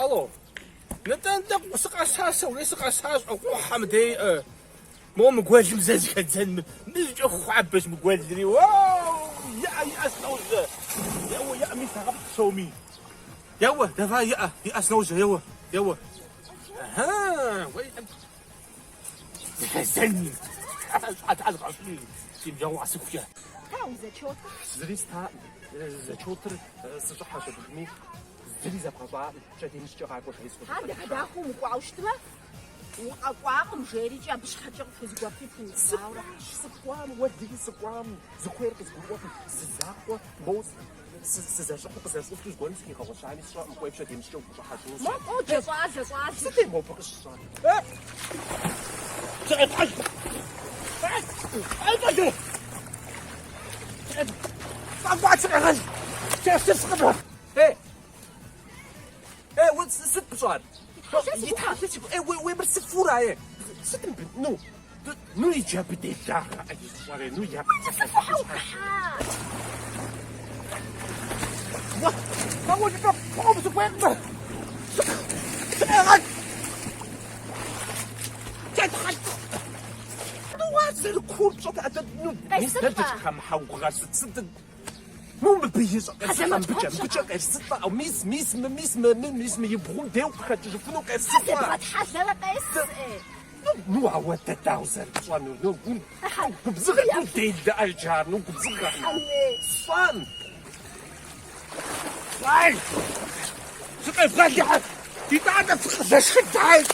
Алло. Нтӏэ, нтӏэ, сыкъэса сэ, уей сыкъэсащ, къохьэ мыдей. Мо мы гуэлым зэ зыхэдзэн, мызкӏэ хуабэщ мы гуэлри. Уоу! Иӏэ, иӏэ, сыножьэ. Еуэ, иӏэ, мис агъэпт псоми. Еуэ, давай, иӏэ, иӏэ, сыножьэ, еуэ, еуэ. Ахьа, уей, зыхэдзэн. Щхьэ тхьэ зыкъэщӏыни, си ныбжьэгъу къэсыхукӏэ. Та уи зачетыр? Зыри стаӏым. Зачетыр сыщӏыхьэщ абыми, зыри зэбгъэщӏаӏым. Пщэдеймыщкӏэ къакӏуэ жесӏэу. Ар дахэ-дахэу умыкӏуауэ щытмэ, укъэкӏуакъым жерикӏи абы щхьэкӏэ къыпхузэгуэпри пхуиупсауэ. Сыкӏуащ, сыкӏуам, уэлэхьи сыкӏуам, зыхуейр къызгурыӏуэкъым, зы закъуэ моуэ сызэщӏыхьу къызэщӏыхьу зыгуэрым сыхигъэгъуэщами сщӏэкъым, кӏуэи пщэдеймыщкӏэ укъыщӏыхьэжыну. Мо къоджэ, щӏалэ, щӏалэ. Сыт ей мобы къыщыщӏар? Сыкъепхьэж! Къепхьэж! Къэкӏуат, сыкъегъэл! Сесыскъым! Ей! Ей, уэ сыт пщӏар? Итхьэлэ си Ей, уей, уей, мыр сыт фура, ей? Сыт мыбы? Ну, ну иджы абы делагъэ ищӏэрэ, ну я Уэ, ауэ жыпӏэ пхъуэм сыхуейкъым. Сыкъегъэл! Тетхьэл! Ну, ар зэрыкуур пщӏэт, адэ, ну, мис дэ дыщӏыхэмыхьэ угъэсыт, сыт? Ну, мыбы ищӏэ къесылӏэ, мыбыкӏэ, мыбыкӏэ къесылӏэ, ау, мис, мис, мы, мис, мы, мы, мис мы и бгъум деу къыхэкӏыжыфыну къесылӏэ. Зебгъэтхьэлэрэ къес, ӏей. Ну, ну, ауэ дэ дауэ зэрыпщӏэнур? Ну, ну, губзыгъэ, ну, делэ ӏэджэ ар, ну, губзыгъэ. Сщӏэн! Сщӏэн! Сыкъевгъэл, итӏанэ фыкъызэшхыдэ!